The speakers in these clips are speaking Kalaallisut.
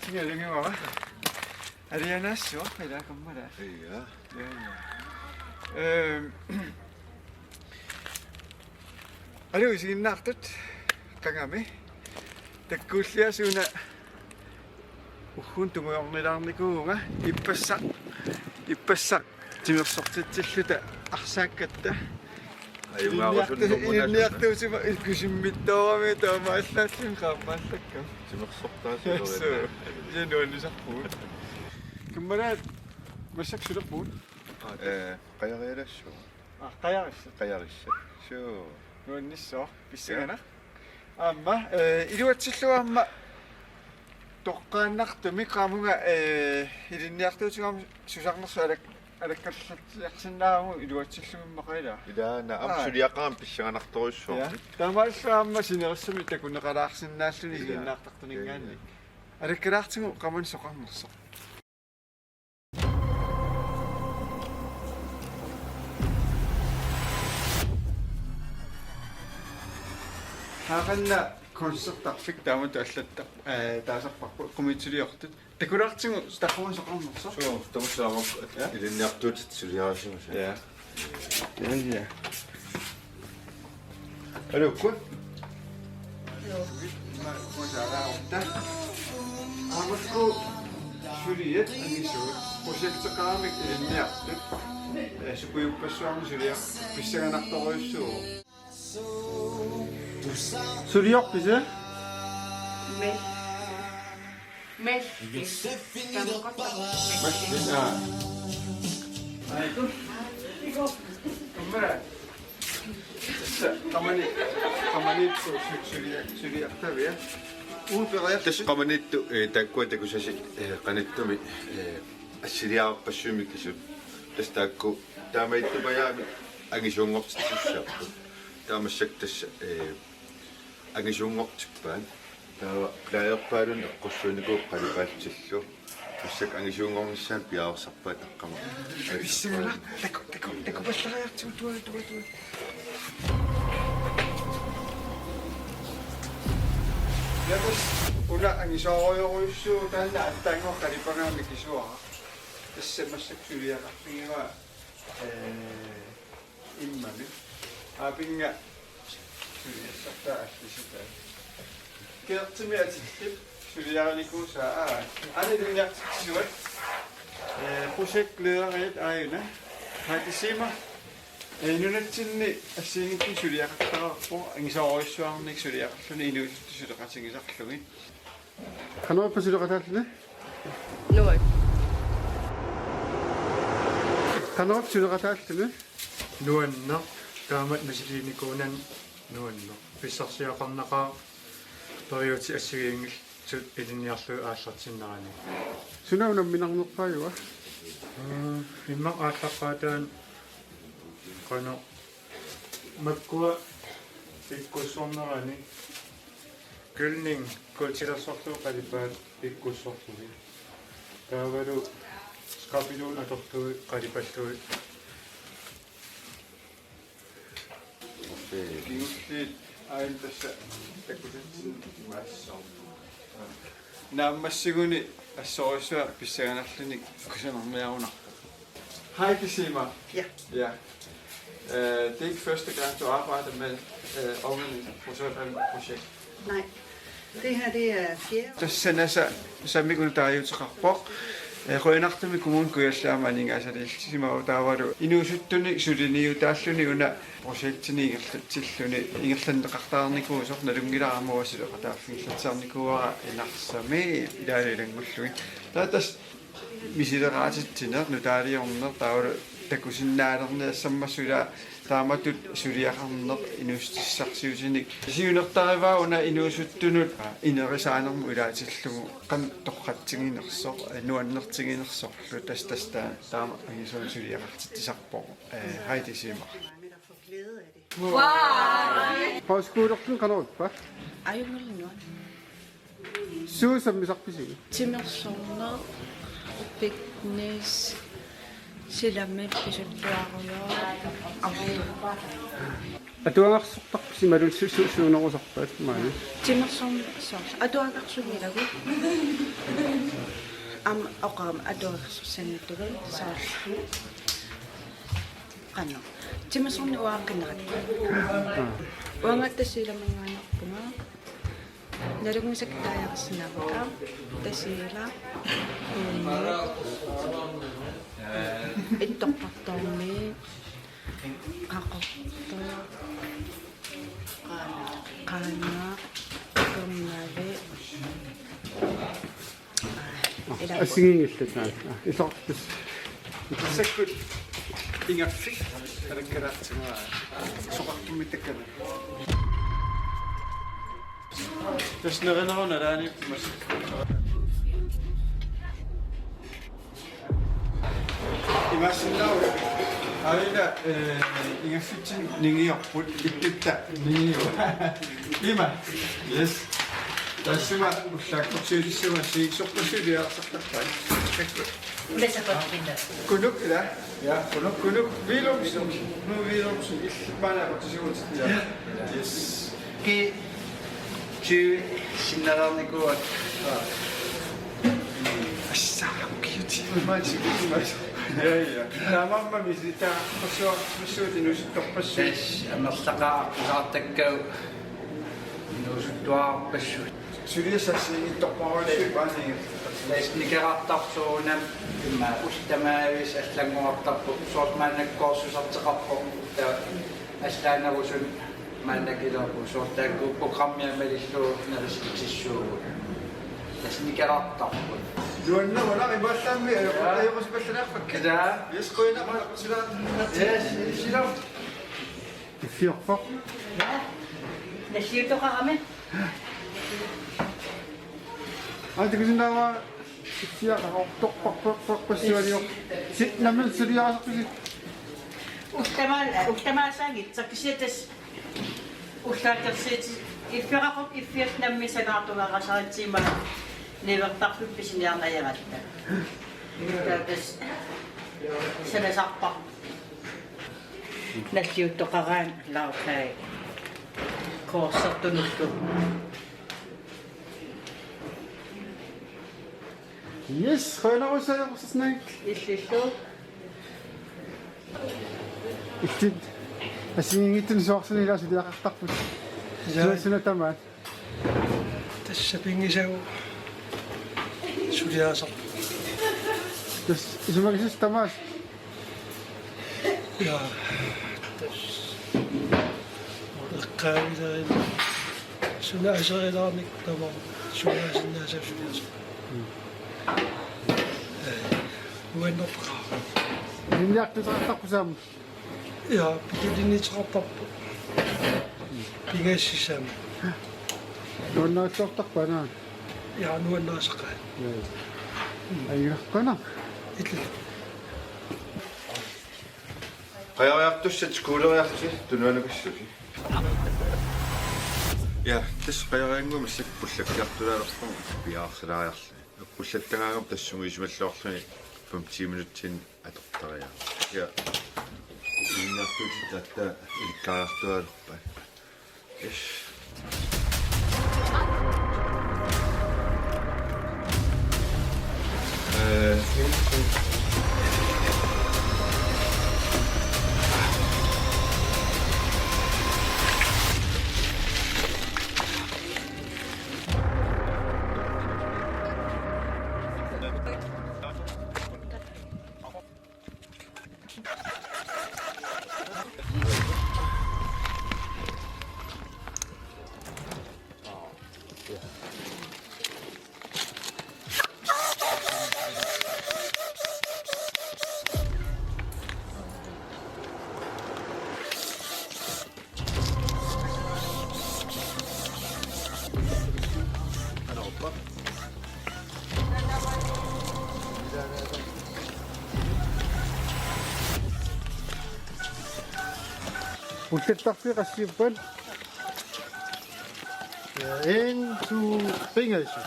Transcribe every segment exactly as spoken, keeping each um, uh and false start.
Tingalingiuara. Alianaassuaq ilaa kammala. Ja. Ja, ja. Ehm. Aluu isiginnaartut qangami. Takkuulliaasiit una ugguuna tungujornilaarnikuuvunga ippassaq. Ippassaq timersortitsilluta arsaakkatta. Ajugaarusunnermut ilinniartuutima ilkusimmittoorami taamaallaalluni qaammaallakka. Timersortaasut. Suu. Nuannisarpugut. Kammalaat massakkut sulerpugut. Ee, qajarialassuaq. Aa, qajarissat. Qajarissat. Suu. Nuannissaaq. Pissanganaq. Aamma, ee, iluatsillugu aamma toqqaannartumik qaammat, ee, ilinniartuutigalugu susarnersut alak-, alakkallatsiarsinnaavagut iluatsillugu immaqa ilaa. Ilaa, aamma suliaqarami pissanganartorujussuarnik. Ja. Taamaalilluni aamma sinerissami takuneqalaarsinnaalluni isiginnaartartuninngaanniit. Alakkalaartigu qamani soqarnersoq. Haaqanna koncertarfik taamatut allattar-, ee, taasarparput eqqumiitsuliortut. Takulaartigu taqqamani soqarnersoq. Suu, tamassaammat. Ja. Ilinniartuutit suliarisimasat. Ja. Ja, ja. Aluu, kun? Aamakku suliat angisuut. Projekteqaramik ilinniartut. Ee, sukujuppassuarnik suliaq pissanganartorujussuuvoq. Suliorpisi? Mel. Mel. Mel. Aa. Ai. Kammala. Tassa qamani-, qamaniittoq su-, sulia-, suliartavia. Uut periarfissat. Tassa qamaniittoq, ee, taakkua takusasi, ee, qanittumi, ee, assiliarpassuit mikisut. Tassa taakku taamaattupajaamik angisuunngortitsissaapput. Taava massakkut tassa, ee, angisuunngortippaat. Taava plejerpaalunnik eqqussuunikuupput qalipaallutillu. Massakkut angisuunngornissaannik piareersarpaat taqqama. Pissanganaq, taku-, taku-, takupallariartigu tua, tua, tua. Ja, tassa una angisoorujorujussuuvoq taanna aatsaannguaq qalipagaanni kisuara. Tassa massakkut suliaqarfigivaa, ee, immami. Aapinnga suliassartaa allisitaa. Kiortimi atillip suliarinikuusaa, aa. Aana ilinniartitsisuat. Ee, projektlederit aajuna. Heidi Zimmer. Ee, nunatsinni assigiinngitsunik suliaqartariaqarpoq, angisoorujussuarnik suliaqarluni inuusuttut suleqatigisarlugit. Qanorpaa suleqataalluni? Nuann. Qanorpaa suleqataalluni? Nuanneq, taamatut misiliinikuunani nuanneq. Pissarsiaqarnaqaaq periutsit assigiinngitsut ilinniarlugit aallartinnerani. Suna unamminarnerpaajua? Mm, immaqa aallaqqaataani qanoq makkua ikkussornerani. Kølning kuultilersorlugu qalipaat ikkussorlugit. Taavalu skabituunut atorlugit qalipallugit. Kingulliit aajuna tassa takusatsinnik imaassaaq. Naammassiguni assorujussuaq pissanganarlugu kusanarniarunarpoq. Heidi Zimmer. Ja. Ja. Øh, det er ikke første gang, du arbejder med, øh, Unge Projekter. Nej. Det her, det er fjerde. Tassa Nasa Samik una taaguuteqarpoq. Ee, qujanartumik Kommune Kujalleq aamma aningaasaliissimavoq, taavalu inuusuttunik suliniutaalluni una projektinik ingerlatsilluni, ingerlanneqartarnikuusoq. Nalunngilara aamma uanga suleqataaffigilatsiarnikuuara Inarsami ilaalu ilanngullugit. Taava tassa misileraatitsineq, nutaaliorneq, taavalu takusinnaalerniassammassuk ilaa taamatut suliaqarneq inuussutissarsiutinik. Siunertarivaa una inuusuttunut inerisaanermut ilaatillugu qanoq torratsiginersoq, nuannertiginersorlu, tassa, tassa taa-, taama angisuunik suliaqartitsisarpoq, ee, Heidi Zimmer. Højskolerluni qanoq ippa? Ajunngilaq, nuann. Suut sammisarpisigut? Timersorneq, fitness, Silami pisuttuarujoor. Avu. Atuagarsortarpisi imaluunniit su-, su-, suunerusarpat maani? Timersorneq soorlu atuagarsunnilagut. Aamma oqarama atuagarsorsinnattugut soorlu. Qanoq. Timersorneq uanga qinnerat. Aa. Uanga Tasiilaminngaanneerpunga. Nalunngisakka taagorsinnaavakka. Tasiilaq. Uunnuup. Ittorpartormi. Qaqortoq. Qaanaaq. Kernavik. Ila. Assigiinngillat, aa, isortus. Massakkut ingaffik alakkalaartigaa soqartummi takkana. Tassa nerineruna laani massakkut. Imaassinnaavoq. Aila, eh, ingaffitsinni ningiorput, ittutta ningiu. Ima. Yes. Taassuma ullaakkorsiutissavat sisorpassuit suliarisartarpai. Takuuk. Ila sapaatit pinnaat. Kunuk ila. Ja, Kunuk, Kunuk Willumsen. Kunuk Willumsen. Illit maani aqutsisuutit. Ja. Yes. Ki-, ki-, sinnalaarnikuuakka. Assa, kiuti, maani sikusimas. Ja, ja. Taamaammat misita, passuarpassuit inuusuttorpassuit. Tassa, amerlaqaat aqqusaartakkavut inuusuttuarpassuit. Suliassaq assigiinngitsorpassuit maani. Tassa nikerartarsuunam, imma ullut tamaaviisa allanngorartarpoq, soorlu maannakkoorsuusartoqarpoq, ta-, allaanerusumik maannakkut iluarput, soorlu taakku programmia malillugu nerisitsissuugut. Tassa nikerartarput. Nuanneruna imaallaammi, ja, ajoqu-, ajoqusipallaarpakka. Ila. Yes, qujanaq, sila. Yes, sila. Iffiorpoq. Ja. Nalliuttoqarami. Aa, takusinnaavara iffiaqartoqarpoq, poq, poq, poq, passualior. Si-, nammineq suliarisarpisi? Ullut tamaasa, ullut tamaasaanngitsoq, kisianni tassa ullaakkorsiutit iffiaqarpoq, iffiat nammineq sanaartugaasaritsigu niuertarfik pisiniarnajaratta. Taava tassa sanasarparput. Nalliuttoqaraanni laartai koorsertunullu. Yes, qujanarujussuaq ajoqusersinnaagatsigit. Illillu. Illit assigiinngitsunik soorlumi ilaa suliaqartarput. Ja. Suna, suna tamaat? Tassa pinngisagut suliarisarput. Tassa isumagisussat tamaasa. Ja. Tassa. Eqqaavilaarina. Suna aserilaarnikkut tamaat. Suna asinnaasaq suliarisarput. Mm. Ee, nuannerpara. Ilinniartitaqartarpusi aamma? Ja, pitulinniitaqartarpoq. Pingasut sisamat. Nuannaartortarpa aamma? Ja, nuannaarsaqqaat. Ja, ja. Ajunngilaq, qujanaq. Illit. Qajariartussat skuuleriarlusi tunuanukassusi. Ja, tassa qajariannguamik massakkut pullakkiartulaalerpunga piareersalaariarlunga. Pullattagaangama tassunga isumalluarluni fem ti minutsinik atortariaqarpoq. Ja. Ilinniartuutit aatsaat ilikkariartuaalerpai. Yes. Øh. Pullattarfiit qassiuppat? Ja, en, to, pingasut.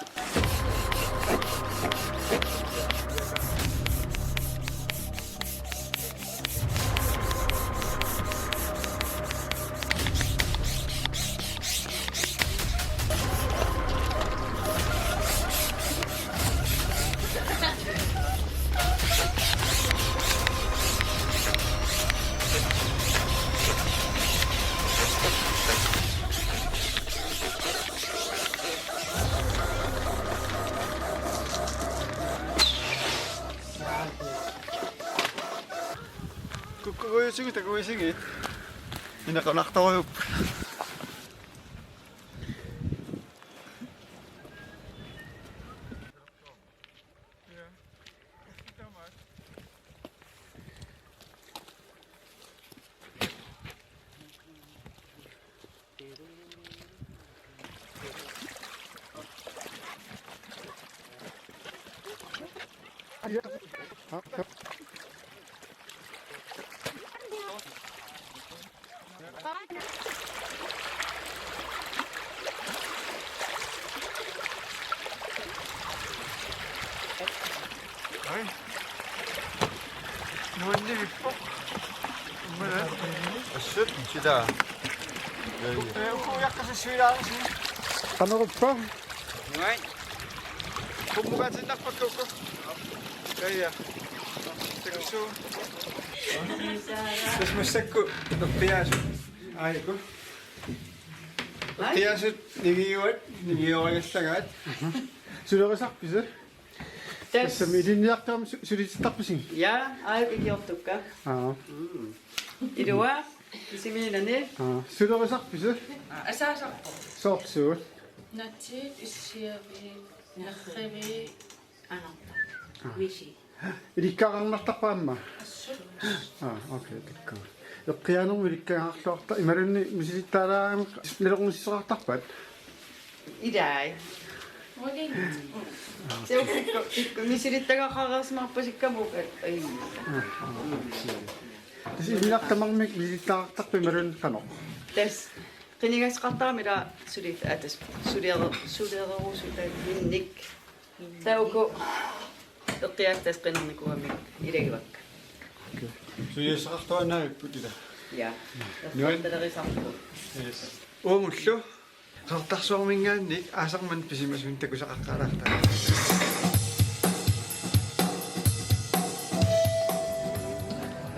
Ujusigu takuisigit. Ina qanartorujup. Ai. Nuanni vippoq. Ummala. Assut, sila. Ee, ukiujaqqassassuilaarisi. Qanorippa? Nuan. Qummukaatinnerpakka uku. Ja, ja. Takussuu. Tassa massakkut eqqiaasut. Aajukua. Eqqiaasut ningiuat, ningiorajallagaat. Sulerisarpisi? Tassa. Tassami ilinniartarami su-, sulitittarpisi? Ja, aajuku iliortukka. Aa. Mm. Ilua, kisimiinnani. Aa, sulerisarpisi? Asaasarpoq. Soorlu suut? Natsiit, issiaviit, nerriviit, anarta. Aa. Misi. Ilikkagaqartarpa aamma? Assut. Aa, okay, takuuk. Eqqiaanermi ilikkagaqarluartarpa, imaluunniit misilittaalaaramik nalornissuseqartarpat? Ilaa. Aa. Se ukku, ukku misilittagaqareersimarpasikkamut, ai. Aa, aa, okay. Tassa ilinniartut tamarmik misilittagaqartarpit imaluunniit qanoq? Tassa. Qinigassaqartarami ila suli-, aa, tassa suliare-, suliarerusuttaminnik. Taava uku eqqiaasut tassa qinernikuugamik ilagivakka. Okay. Suliassaqartuaannaavipput ila. Ja. Nuan. Eqqortalerisarput. Yes. Uagullu. Qeqertarsuarminngaanniit aasaq manna pisimasunik takusaqaqqaalaarta.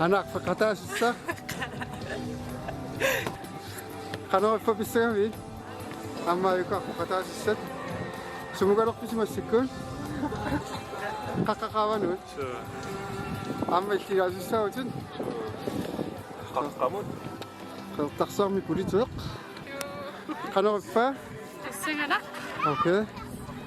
Aana peqataasussaq. Qanorippa pissangavit? Aamma aajuku peqataasussat. Sumukalerpisi massakkut? Qaqqat qaavanut? Suu. Aamma illigaasussaavit? Qaqqamut. Qeqertarsuarmi politeeq. Qanorippa? Pissanganaq. Okay.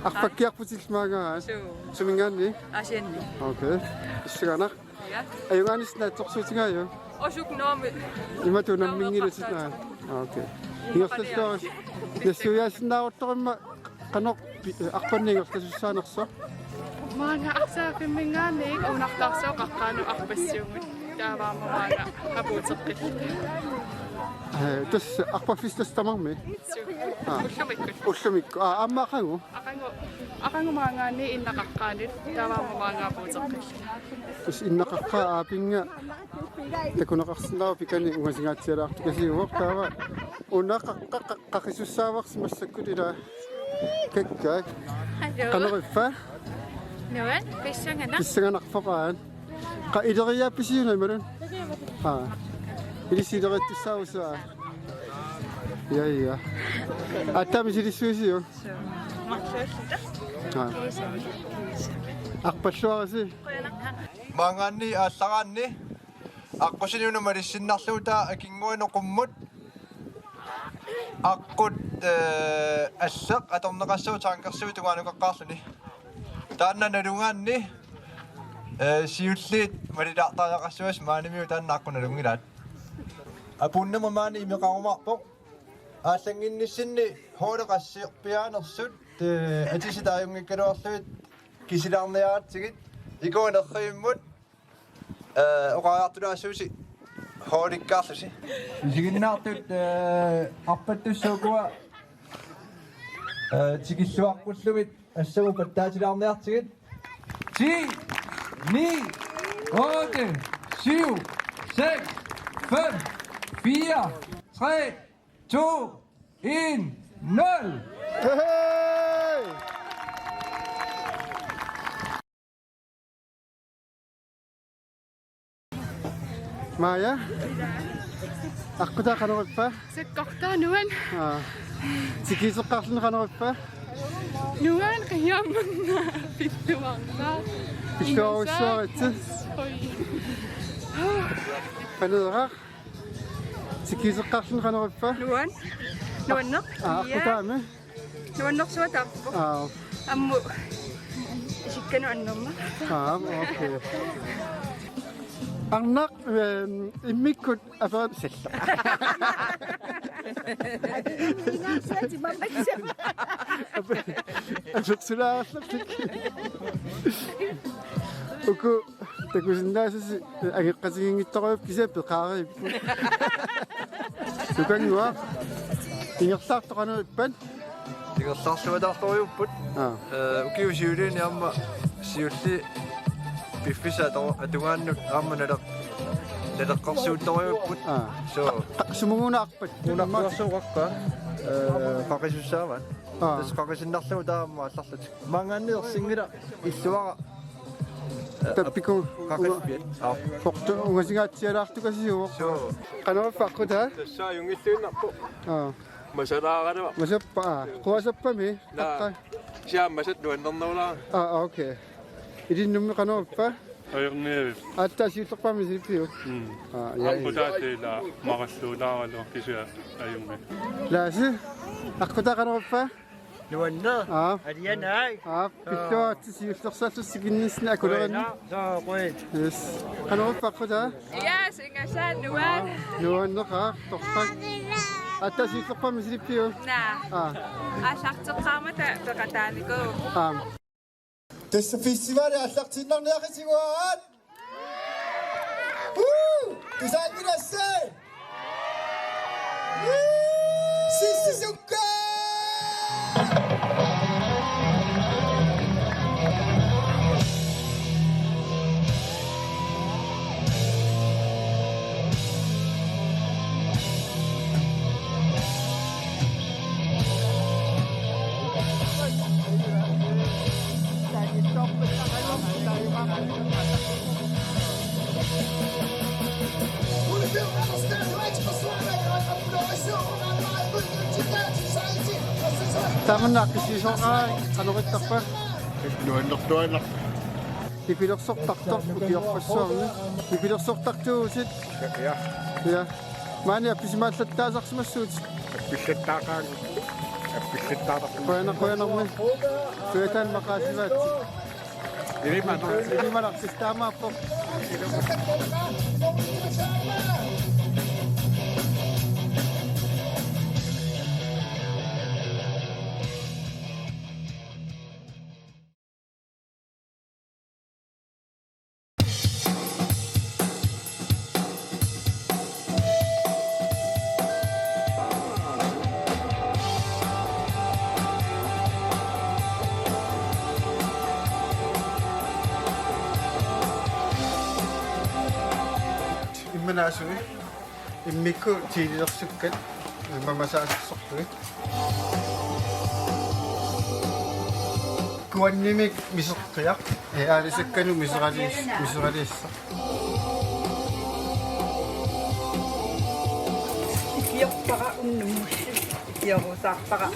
Arpakkiarputit maanga? Suu. Suminngaanniit? Aasianni. Okay. Pissanganaq. Ja. Ajugaanissaq naatsorsuutigaajuk? Osuk noomi. Imatut unamminngilatit, aa. Aa, okay. Ingerlalluarit. Nassuiaasinnaaruttormat qanoq pi-, arpanneq ingerlasussaanersoq? Maanga arsaaffimmerngaanniit unartarsuaq qaqqaanut arpassiugut. Taava aamma maanga apuuteqqilluta. Ee, tassa arpaffissaq tassa tamarmi? Suu. Aa. Ullumikkut. Ullumikkut. Aa, aamma aqagu? Aqagu, aqagu maanngaanniit innaq qaqqaanut, taava aamma maanga apuuteqqilluta. Tassa innaq qaqqaat aapinnga takuneqarsinnaavoq pikani ungasingaatsialaartukasiuvoq taava. Una qaqqaq qa-, qaqisussaavarsi massakkut ila. Kakkaak. Hallo. Qanorippa? Nuan, pissanganaq. Pissanganarpoq aana. Qaa, ileriaappisi una imaluunniit? Aa. Ilissi ileriittussaavusi aa. Ja, ja. Aatsaat misilissuisiuk? Aa. Arpalluarisi. Maanngaanniit aallaraanni aqqusineq una malissinnarlugu taava akinnguanut qummut. Aqqut, ee, alleq atorneqassasoq tankersuit tungaanukaqaarluni. Taanna nalugaanni, ee, siulliit malilaartariaqassuassi maanimiut taanna aqqut nalunngilaat. Apuunnarmat maani imeqarumaarpoq. Aallannginnissinni holdit qassiorpiaanersut, ee, atisit taajunngikkaluarlugit kisilaarniaratsigit ikuunerrivimmut. Ee, oqariartulaassuusi holdikkaarlusi. Isiginnaartut, ee, arpattussat ukua, ee, tikilluaqqullugit assamut pattaatilaarniartigit. Ti, ni, otte, syv, seks, fem, fire, tre, to, en, nul. Hey! Maja? Aqqutaa qanorippa? Sakkortaa nuan. Aa. Tikiuteqqaarluni qanorippa? Nuan qiammanna pilluarnaa. Pilluarujussuaritsi. Oi. Paneeraq. Tikiuteqqaarluni, qanorippa? Nuan. Nuanneq. Aa, ja. Aqqutaami. Nuannersuaq taappoq. Aa. Ammut isikkanut annerma. Aa, okay. Arnaq, ehm, immikkut aperam salla. Ape-, apersulaarallartik. Uku takusinnaasasi angeqqatigiinngitsorujuupput, kisianni peqareerput. Sukannguaq. Ingerlaartoq, qanorippat? Ingerlaarluataartorujuupput. Aa. Ee, ukiut siuliini aamma siulliit piffissat atu-, atugaannut aamma naleq-, naleqqersuuttorujuupput. Aa. Suu. Qa-, sumugunaarpat? Unaqqarsooqakka, ee, qaqisussaavat. Aa. Tassa qaqisinnarlugu taama aallarlutik. Maanngaanniit ersinngilaq illuara. Ee, tappiku-, qaqiffiat. Aa. Portu ungasingatsialaartukasiuvoq. Suu. Qanorippa aqqutaa? Tassa ajunngilluinnarpoq. Aa. Masalaaralua. Masappa, aa. Quasappami? Naa. Taqqa. Siaammasat nuannernerulaarami. Aa, okay. Ilinnummi qanorippa? Ajorniavippoq. Aatsaat siullerpaamik misilippiuk? Mm. Aa, ja. Aqqutaatiit ila maralluulaaraluaq kisianni ajunngilaq. Laasi, aqqutaa, qanorippa? Nuanneq. Aa. Alianai. Aa, pilluaritsi siullersaassusikinnissinni akulerani. Qujanaq. Soo, qujan. Yes. Qanorippa aqqutaa? Ja, singasaat nuan. Nuanneq, aa, torrak. Aatsaat siullerpaamik misilippiuk? Naa. Aa. Aallarteqqaarmata peqataanikuuvoq. Aam. Tassa festivali aallartiinnarniaqatigut. Woo! Tusaanngilassi! Woo! Sissisukka! Tamanna aqqissisoqaa, qanoq ittarpa? Nuannertuaannaq. Nipilersortartoq ukiorpassuarni. Nipilersortartuuvutit. Ja. Ja. Maani appisimaallattaasarsimassuutit. Appillattaaqaanga. Appillattaaqaanga. Qujanaq, qujanarmi. Sujataani maqaasivaatsi. Ilimanaq. Ilimanaq, tassa taamaappoq. Immanaasui. Immikkut tiililersukkat mamasaasorlugit. Kuannimik miseqqiaq, ee, aalisakkanut miseraliis-, miseraliissaq. Ikiorpara unnumullu. Ikiorusaarpara.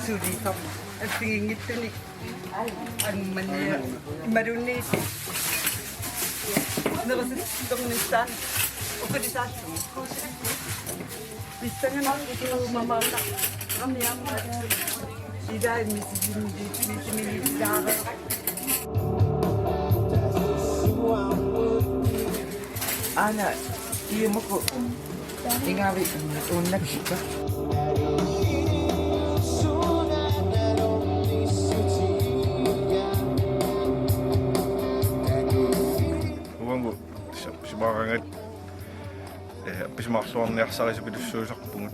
Sulisaq. Assigiinngitsunik. Angumania imaluunniit nerisittornissaa uqilisaalluni. Pissanganarpoq mamaannaq ramiammat ilai misisinnit misiminnit ilaareeraq. Aana iumaku ingavi uunnakkikka. Uangu sa-, simarangat, eh, appisimaarluarniarsarisupilussuusarpugut.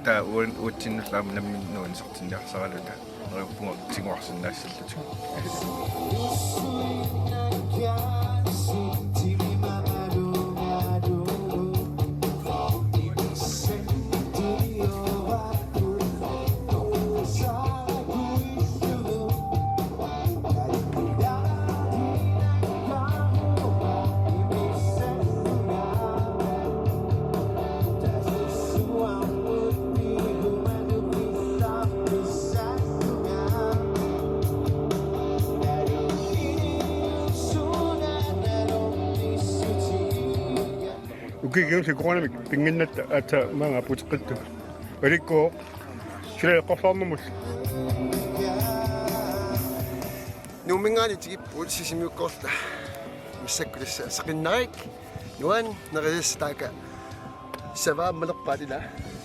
Taava uan-, uatsinnullaamik nammineq nuannisartinniarsaraluta. Neriuppunga tiguarsinnaassallutik. Kiusi koqanamik pinnginnatta aatsaat maanga puteqqittu. Ulikku. Sila eqqorlaarnermut. Nuumminngaanniit tikipput Sisimiukkoorluta. Massakkut tassa seqinnarik. Nuan nerisassat taakku. Sava aammalerpaat ila.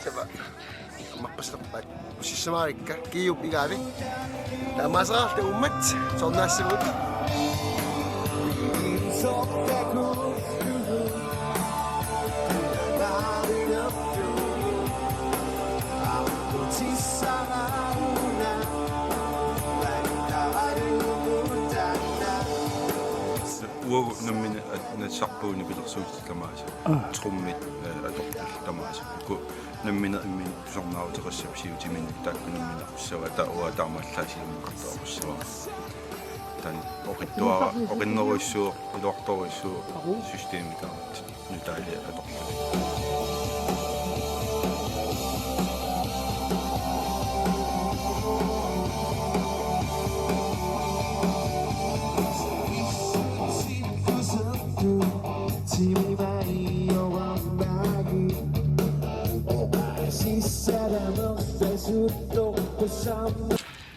Sava. Ammappasalerpaat. Usissamaarikka kiup igaavi. Taamaaseraarta uummat soornaassavut. Uagut nammineq at-, nassarpugut nipilersuutit tamaasa. Aa. Trummit, eh, atortut tamaasa. Uku nammineq imminut tusarnaaruteqassapput siutiminnut taakku nammineq aqussavaat, taava uanga taamaallaat siammukartoq aqussavara. Taanna oqitsuara-, oqinnerujussuuvoq, iluartorujussuuvoq systemi taanna nutaaliaq atorlugu.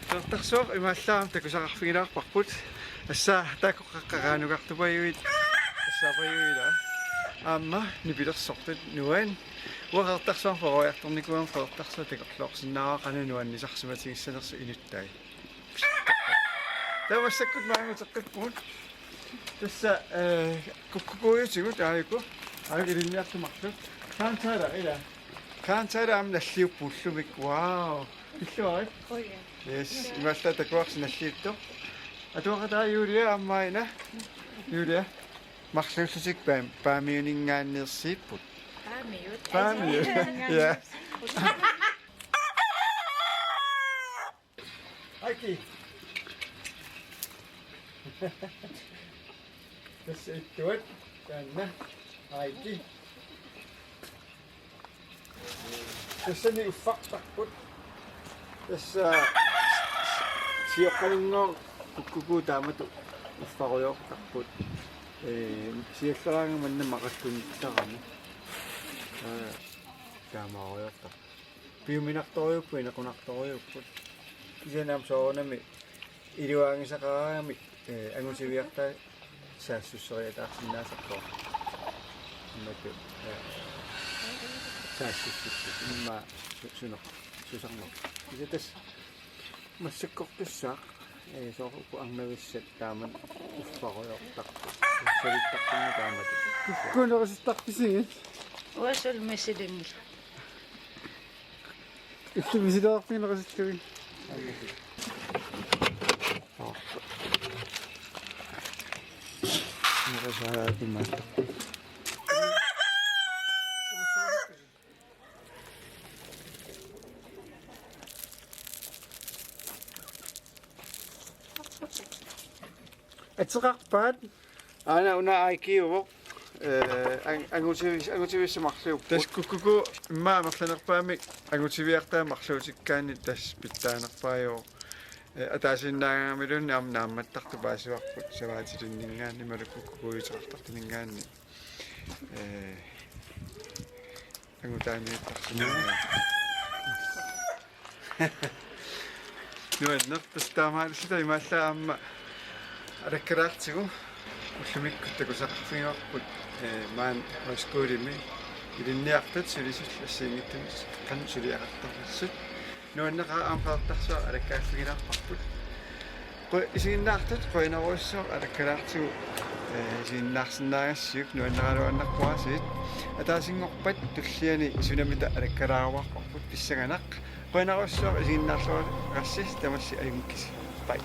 Qeqertarsuaq imaallaat takusaqarfigilaarparput. Tassa taakku qeqqaraanukartupajuit. Tassaapajuit ila. Aamma nipilersortut nuan. Uanga Qeqertarsuarmi peroriartornikuugama Qeqertarsuaq takorloorsinnaavara qanoq nuannisarsimatigissanersoq inuttai. Taava massakkut maanga uteqqippugut. Tassa, eh, kukkukuujutigut aajuku. Aajuku ilinniartut marluk. Kaantaala ila. Kaantaala aamma nalliuppoq ullumi. Wow. Pilluarit? Oi, ja. Yes, imaallaat takuarsi nalliuttoq. Atuaqataa Julia aamma ina. Julia. Marluullutik Paam-, Paamiuninngaanneersiipput. Paamiut. Paamiut. Ja. Aiki. Tassa ittuat. Taanna. Aiki. Tassani uffartarput. Tassa sioqqalinngooq kukkukuu taamatut uffarujoortarput. Ee, sialleraangat manna maqattunittarami. Ee, taamaarujoortarput. Piuminartorujuupput, inequnartorujuupput. Kisianni aamma soorunami iluaagisaqaraangamik, eh, angutiviartaa saassusseriataarsinnaasarpoq. Imatut, eh, saassussutsit. Immaqa su-, sunoq, susarneq. Kisianni tassa massakkorpiaq, eh, soorlu uku arnavissat taamani uffarujoortarput. Salittarpunga taamatut. Kukkukuuneq nerisittarpisigit? Uanga suli misilinngilanga. Illit misileqarpigineqasillugit. Nerisaatima. Ateqarpat? Aana una Aikiuvoq. Eh, ang-, angutivis-, angutivissat marluupput. Tassa kukkukuu immaqa amerlanerpaamik angutiviartaa marluutikkaanni tassa pitsaanerpaajuvoq. Eh, ataasiinnaagamiluunniit aamma naammattartut paasivarput savaatilinninngaanniit imaluunniit kukkukuujuteqartartuninngaanniit. Eh, angutaaniittarsinnaaneq. Nuanneq, tassa taamaalilluta imaallaat aamma alakkalaartigu ullumikkut takusaqarfigaarput, eh, maani højskolimi ilinniartut sulisut assigiinngitsunik qanoq suliaqartarnersut. Nuanneqaaq aamma Qeqertarsuaq alakkaaffigilaarparput. Qu-, isiginnaartut qujanarujussuaq alakkalaartigu, eh, isiginnaarsinnaagassiuk nuanneraluannarpoq aasiit. Ataasinngorpat tulliani sunamita alakkalaarumaarparput pissanganaq. Qujanarujussuaq isiginnaarluarassi tamassi ajunngikkussi. Bye.